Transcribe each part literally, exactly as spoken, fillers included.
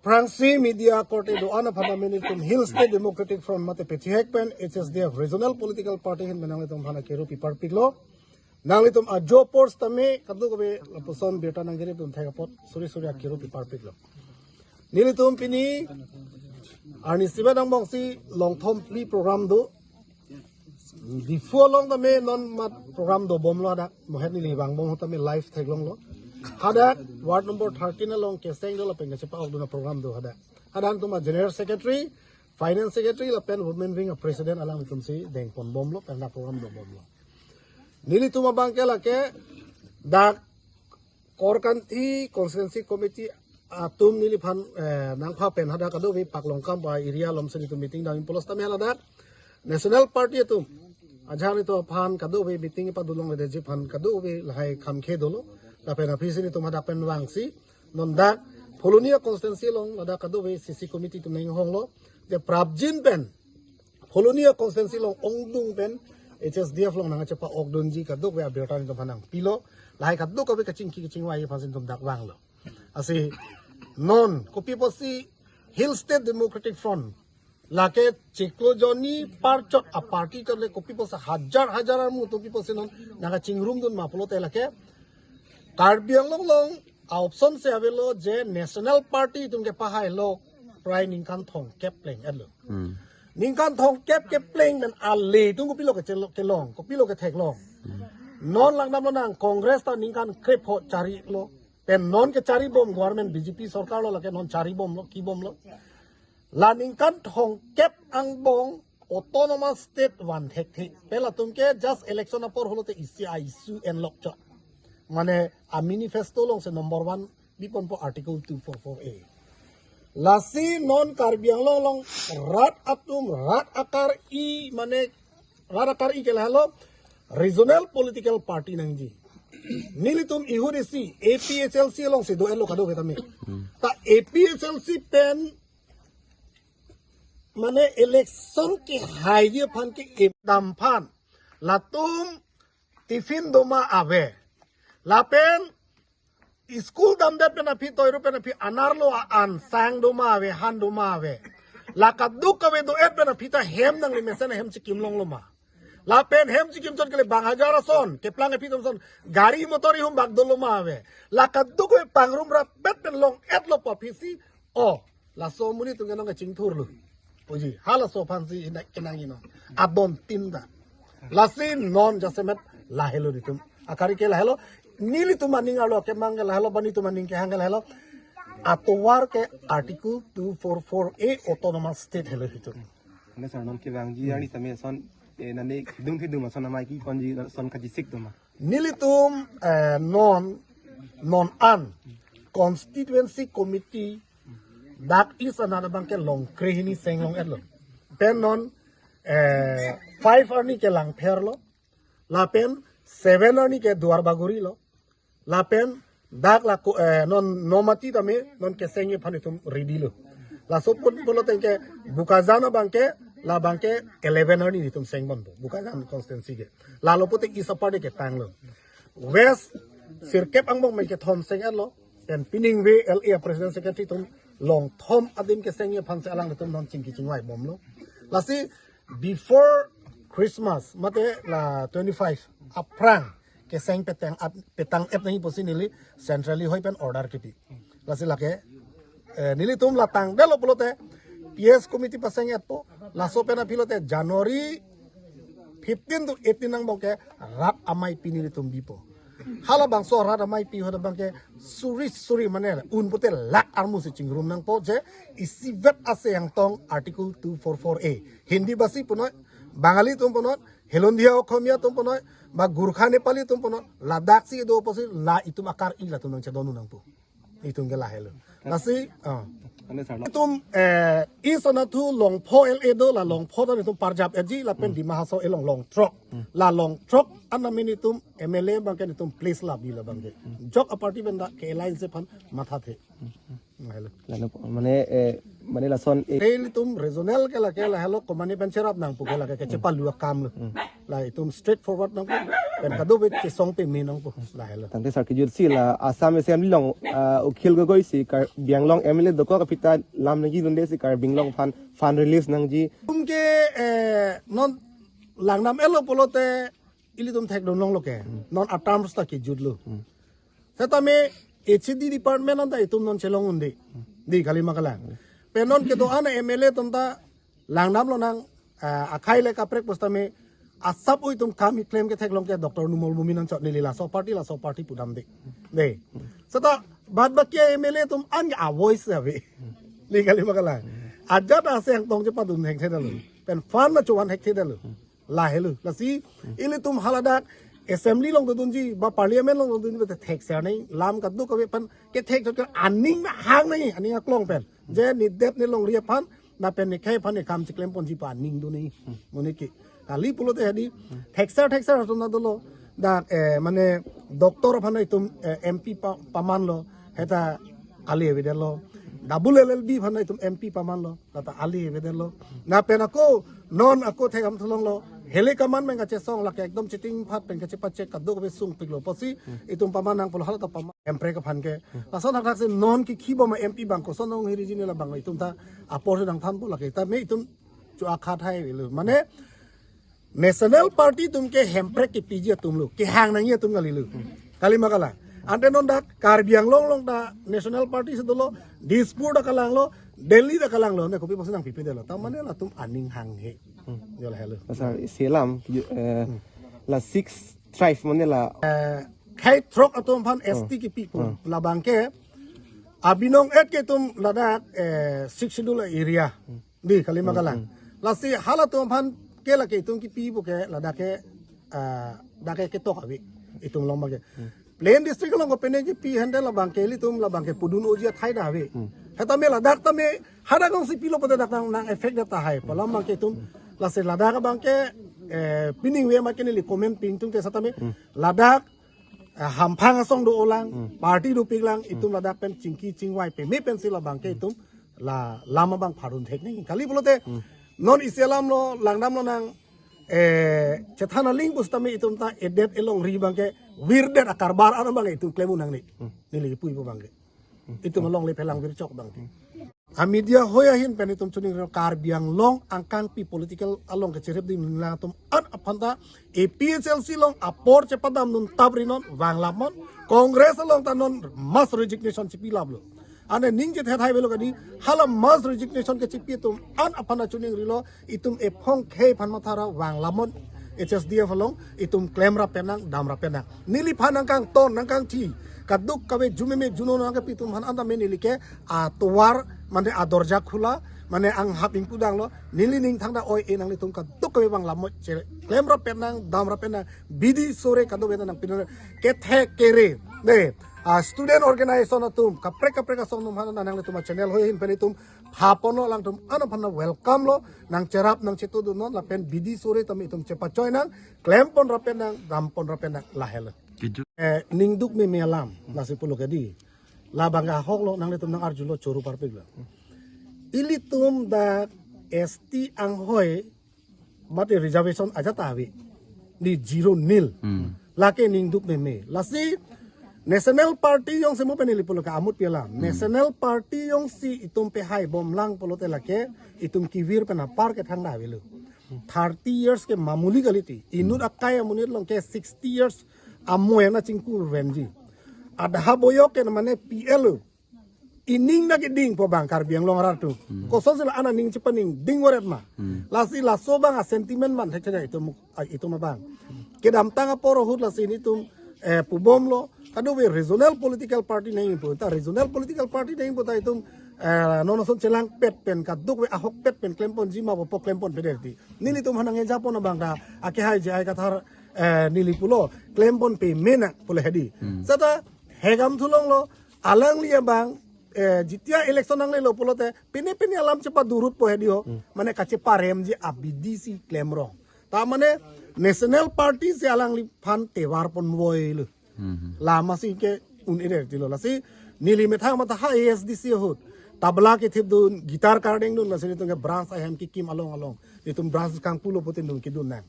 Aphrangsi media korte do-an aphan nelitum Hill State Democratic Front mate pethihek pen H S D F Regional Political Party ahin pen nanglitum aphan akiru piparpiklo. Nanglitum ajo apor sitame kadokave lapuson birta nangkiri tum thek apot suri suri akiru piparpiklo. Nelitum pini arni isivet angbongsi longthom phli program do. Diphu along tame non mat program dobomlo hadak. Mohet neli vangbom ahut tame live theklonglo. Hadak ward number thirteen along keseng do lapen kachepa-ok dun aprogram do hadak. Hadak nelitum a-General Secretary, Finance Secretary lapen Women Wing a-President alanglitumsi dengponbomlo pen hadak program dobomlo. Nelitum abangke lake dak Korkanthi Constituency Committee atum neliphan, eh, nangpha pen hadak kadokave Paklongkam area alongsi nelitum meeting dam pulos tame ladak National Party atum ajahak nelitum aphan kadokave meeting padolongledetji aphan kadokave lahai khangkhe dolo. Lapen aphisi nelitum hadak pen vangsi non dak Phuloni a-constituency along ladak kadokave C C committee atum nanghonglo. Je prapjin pen Phuloni a-constituency along ongdung pen H S D F along nangkachepa-ok dunji kadokave abirta nelitum aphan nangpilo. Lahai kadokave kachingki kachingvai aphansi nelitum dak vanglo. Lasi non kopi apotsi Hill State Democratic Front lake chiklo jonni parchot a-party chot le kopi apotsi hajar hajar armu atum kopi apotsi non nangkachingrum dun ma pulote lake Karbi Anglong along a-option si avelo je National Party atum kepahailo prai ningkan thomkep pleng etlo. Hmm. Ningkan thomkep kepleng pen ale atum kopilo kechelo kelong, kopilo ketheklong. Non langdamlonang Congress ta ningkan krepho charilo. Pen non kecharibom government B J P sorkar lo lake non charibomlo, kibomlo. La ningkan thomkep angbong autonomous state van thekthe. Pen latum ke just election apor pulote isi a-issue enlok chot. Mane a-manifesto alongsi number one biponpo Article two four four A. Lasi non Karbi Anglong along rat atum rat akar-i mane rat akar-i ke lahelo regional political party nangji. Nelitum ihut isi A P H L C alongsi do-etlo kadokave tame. Ta A P H L C pen mane election kehai aphan ke-e dam aphan latum tiffin doma ave. Lapen school damdet pen aphi toiru pen aphi anerlo a-an sang doma ave, han doma ave. La kadokave do-et pen aphi ta hem nangli mesen hem chikim longlo ma. Lapen hem chikim chot kele bang hajar ason, keplang aphi atum ason, gari motor ihum bak dolo ma ave. La kadokave pangrum rapet pen long-etlo pu aphisi, o, laso amonit atum ke nangkachingthurlo puji. Halaso aphansi inak kenang ino. Adon tinda. Lasi non jasemet lahelo nelitum akar-i ke lahelo. Nelitum aning arlo kemang ke lahelo, ba nelitum aning kehang ke lahelo. Atovar ke Article two four four A autonomous state helo nelitum. Mane sir non kevangji arni tame ason, eh, nane kedung thedung ason amei keponji ason kachesik doma. Nelitum, eh, non, non an constituency committee dak East anat abangke long krehini seng long-etlo. Pen non, eh, five arni ke Langpher lo. Lapen seven arni ke Duar Bagori lo. Lapen dak la ko, eh, non Nomati tame non kesengji aphan itum ready lo. Laso pun pulote ke Bokajan abangke, labangke eleven arni itum sengbompo Bokajan constituency ke. Lalo pulote East apar de ketanglo. West sirkep angbong pen kethom seng-etlo. Pen pining V L A president secretary atum longthom adim kesengji aphansi alanglitum non chingki chingvai bomlo. Lasi before Christmas mate la twenty-five aphrang keseng petang ap-, petang-et nangji pusi neli centrally hoi pen order kipi. Lasi lake, eh, nelitum la tangdetlo pulote P S committee paseng-etpo, laso pen aphi lote January fifteen to eighteen angbong ke rat ameipi nelitum bipo. Halabangso rat ameipi ahut abangke suri suri mane un pulote lakh armusi chingrum nangpo je isivet ase yangtong Article two four four A. Hindi basi punoi, Bangali atum punoi, Hilondia Okhomia atum punoi, ba Gurkha Nepali atum punoi, ladaksi do pusi la itum akar-i latum nangchedon nangpo. Itum ke lahelo. Lasi, ah. Ane sir, no? Itum, eh, East anat thu Longpho L A do, la Longpho ta nelitum parjap-etji lapen Dima Hasao along Longthrok. La Longthrok an name nelitum M L A abangke nelitum place labi labangke. Jok a-party pen dak ke-alliance aphan mathathe. Lahelo. Lalu mane, eh, mane lason, eh, Te ilitum regional ke lake lahelo komane pen cherap nangpo ke lake kechepalu akam lo. La itum straightforward nangpo. Pen kadokave chesong peme nangpo. Lahelo. Tangte sar kejut si la Assam Assembly along, ah, Akhil Gogoi si Karbi Anglong M L A dokok aphi ta lam nangji dunde si Karbi Anglong aphan fund release nangji. Itum ke, eh, non langdam-et lo pulote ilitum thekdun longlo ke. Non a-terms ta kejut lo. Setame H A D department anta itum non chelong un-e. Dei, kali ma kalang. Pen non kedo-an M L A atum ta langdam lonang, ah, akhei le kaprek pusitame asap oi atum kam keklem ketheklong ke Doctor Numal Momin anchot neli laso party, laso party pudamde. Dei. Seta bad baki M L A atum an a-voice ave. Dei, kali ma kalang. Ajat aseng tong chepadun hekthedetlo. Pen fund na chovan hekthedetlo. Lahelo. Lasi ilitum haladak assembly along dodunji ba parliament along dodunji ba thekser nangji, lam kadokave pen kethek chot ke aning nahang nangji, aning aklong pen. Je nedet nelongri aphan, lapen nekhei aphan ekam chiklemponji pu aning do nangji. Monit ke. Kali pulote hedi thekser thekser atum ta dolo. Dak, eh, mane doctor aphan itum, eh, M P pa-, pamanlo. Heta ali avedetlo. Double L L B aphan itum M P pamanlo. Lata ali avedetlo. Lapen ako non ako thekdam thu longlo. Heli kaman pen kachesong lake ekdom chiting phat pen kachepachek kadokave sungpiklo pusi itum paman nangpo, hala ta paman hemprek aphan ke. Lason hadak si non kikhi bom a-M P abang koson ong hiriji ne labang itum ta apor si nangthanpo lake. Tame itum cho akhat hai lo. Mane National Party atum ke hemprek kepiji atum lo, kehang nangji atum kalilo. Kali ma kalang. Ante non dak Karbi Anglong along ta National Party si dolo, Dispur ta kalanglo, Delhi ta kalanglo, ne kopi pusi nangpipedetlo. Ta mane latum aning hanghe. Jo lahelo. Lasar isi alam, eh, la six tribe mane la. Eh, khei throk atum aphan S T kipi pu. Labang ke abinong et ke itum ladak, eh, Sixth Schedule area. Dei, kali ma kalang. Lasi halatum aphan ke lake itum kipi pu ke ladak ke, ah, dak ke ketok ave itum along abang ke. Plain district along kopine kipi hande labang ke ilitum labang ke pudun oji athai ta ave. Hetame ladak tame hadak along si pilo pulote dak nang, nang-effect det tahai. Pu alam abang ke itum lasi ladak abang ke, eh, pining ave ma ke neli comment ping tung ke setame ladak, eh, hamphang asong do-olang, party dopiklang, itum ladak pen chingki chingvai peme pensi labang ke itum la lam abang phadun thek nangji. Kali pulote non isi alam lo langdam lonang, eh, chethan aling pusitame itum ta edet elongri abang ke virdet akarbar an abang itum klem un nangne. Neli puipo abang ke. Itum alongle phelang virchok abang. A-media hoi ahin pen itum chuning ro Karbi Anglong angkangpi political along kecherep ding nangtum an aphan ta A P H L C along apor chepadamdun tapri non vang lamon. Congress along ta non mass resignation chipilaplo. Ane ning chethe thai avelo kadi, hala mass resignation kechipi atum an aphan ta chuning rilo, itum ephong khei aphan mathara vang lamon, H S D F along itum klemrap pen nang, damrap pen nang. Neliphan nangkangton, nangkangthi, kadokave jumeme juno nangkepi atum aphan anta me neli ke atovar, mane adorja khula, mane anghap ingpu danglo, neli ning thangta oi-e nanglitum kadokave vang lamon che klemrap pen nang, damrap pen nang, bidi sore kadokave nang pino kethek kere. Ne, a-student organization atum, kaprek kaprek asong atum aphan nanglitum a-channel hoi ahin pen itum haponlo, alangtum an aphan welcome lo, nangcherap nangchetudun non, lapen bidi sore tame itum chepachoi nang, klemponrap pen nang, damponrap pen nang, lahelo. Kejut. Eh, ningduk meme alam, lasi pulo kedi. Labang ahok lo, nanglitum nang-arjulo, choro parpiklo. Ilitum dak S T anghoi, mate reservation ajat ta ave. Di zero nil. Lake ningduk meme. Lasi National Party jongsi mo pen neli pulo ke amut pi alam. National Party jongsi itum pehai bomlang pulote lake itum kevir pen apar kethang ta avelo. Thirty years ke mamuli kali ti. Inut akai amonit along ke sixty years amo ena chingku venji. Adha boyok ke mane P L o. Ining na kedingpo abang Karbi Anglong arat atum. Kosonsi la ana ning chepaning ding varet ma. Lasi laso abang a-sentiment man thekthek itum, ah, itum abang. Kedamtang apor ahut lasi nelitum, eh, pubomlo. Kadokave regional political party nangpo. Ta regional political party nangpo ta itum, eh, non ason chelangpet pen kadokave ahokpet pen klemponji ma pu klempon pedet ti. Nelitum hanang ejapon abang ta akehai J I Kathar, eh, neli pulo klempon peme nang pulo hedi. Seta hekam thulonglo, alangli abang, eh, jitia election nanglelo pulote, pine pine alam chepadurutpo hedi ho, mane kacheparemji abidi si klemrong. Ta mane National Party si alangliphan tevar ponvoilo. Lama si ke un-e det tilo. Lasi Neli methang matha ha A S D C ahut tabla kethipdun, guitar kardengdun, lasi netum ke branch ahem kekim along along netum branch kangpulo putin dun kedun nang.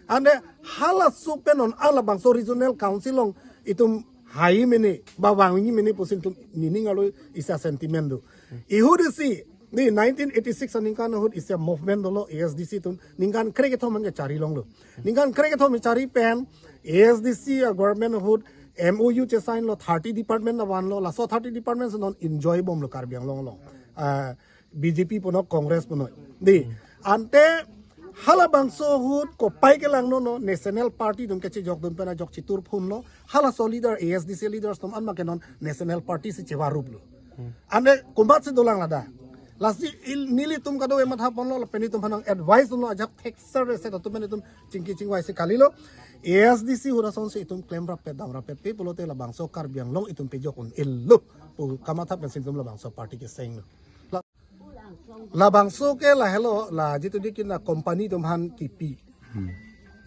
Ante halaso pen non alabangso regional council along itum hai mene ba vangji mene pusi netum nening arlo isi a-sentiment do. Ihut isi, ne nineteen eighty-six aningkan ahut isi a-movement dolo A S D C atum ningkan krekethom an kechari longlo. Ningkan krekethom kechari pen A S D C a-government ahut M O U chesign lo, thirty department avanlo, laso thirty department si non enjoy bomlo Karbi Anglong along. Ah, B J P puno, Congress puno. Di, ante halabangso ahut kopai kelangno, no, National Party atum kechejokdun pen ajok chitur phunlo, halaso leader, A S D C leaders atum anma ke non National Party si chevaruplo. Ante komatsi dolang ladak. Lasi il-, nelitum kadokave matha ponlo, lapen itum aphan nang-advise dunlo, ajak thekser reset atum pen itum chingki chingvai si kalilo. A S D C ahut asonsi itum klemrap pet damrap pet pe pulote labangso Karbi Anglong itum pejok un-elo pu kamatha pensi itum labangso party kesenglo. La-, labangso ke lahelo, la jitu di kina company atum aphan kipi.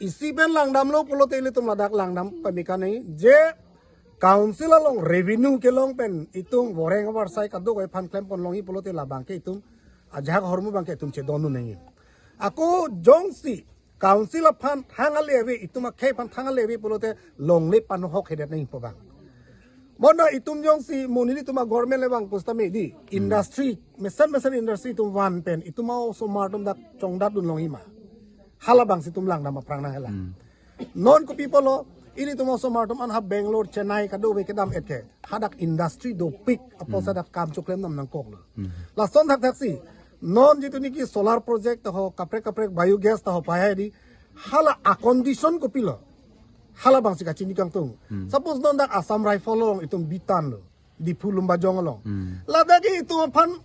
Isi pen langdamlo pulote ilitum ladak langdam pamika nai je council along revenue kelong pen itum voreng avarsai kadokave aphan klem pon longji pulote labang ke itum ajahak ahormu abang ke itum chedon un nangji. Ako jongsi council aphan thang ale ave, itum akhei aphan thang ale ave pulote longle panohok hedet nangji pu abang. Mona itum jongsi monit itum a-government le vang pusitame di industry, mesen mesen industry itum van pen itum a-osomar atum dak chongdat dun longji ma. Halabangsi itum langdam aphrang nang hela. Non kopi pulo, ilitum osomar atum an ha Bangalore, Chennai kadokave kedam-et ke hadak industry dopik apotsi dak kam choklem nam nangkoklo. Lason thakthak si non jitu niki solar project ta ho, kaprek kaprek biogas ta ho pahai di, hala a-condition kopilo, halabangsi kachini kangtung. Suppose non dak Assam Rifle along itum bitan lo, Diphu Lumbajong along. Ladak ke itum aphan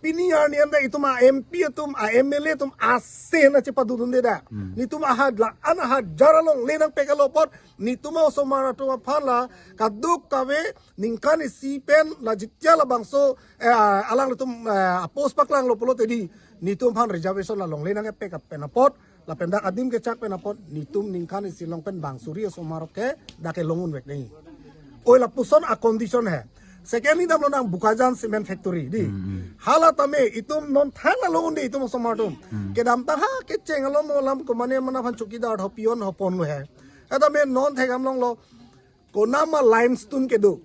pini arni anta itum a-M P atum, a-M L A atum ase na chepadodunde dak. Netum ahad la an ahajar alongle nangpek alo apot, netum a-osomar atum aphan la kadokave ningkan isi pen la jitya labangso, eh, alanglitum, eh, a-post paklanglo pulote di, netum aphan reservation la longle nangkepek pen apot, lapen dak adim kechak pen apot netum ningkan isi along pen bang suri osomar ke dak kelong unvek nangji. Oi lapuson a-condition he. Secondly damlo nang Bokajan Cement Factory di. Hala tame itum non thang along un-e itum osomar atum. Kedamtang ha kecheng alo mo alam komane mana aphan chowkidar ho, peon ho ponlo he. Tame non thekdam longlo. Konama limestone kedo.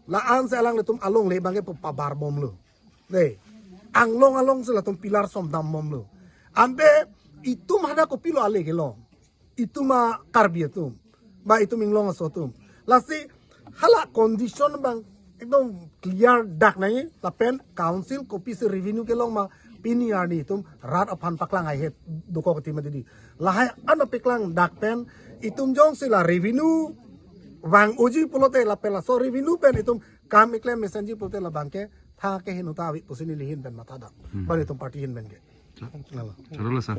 La-ansi alanglitum alongle abang ke pu pabar bomlo. Dei. Anglong alongsi latum pillar som dam bomlo. Ante itum hadak kopilo ale kelong. Itum a-Karbi atum. Ba itum inglong aso atum. Lasi hala condition abang ekdom clear dak nangji, lapen council kopisi revenue kelong ma pini arni itum rat aphan paklang haihe dokok ti ma di. Lahai an paklang dak pen itum jongsi la revenue vang unji pulote lapen laso revenue pen itum kam keklem mesenji pulote labang ke thang ke heno ta ave pusi neli ahin pen matha dak. Bang itum party ahin pen ke. Chalo. Chalo la sir.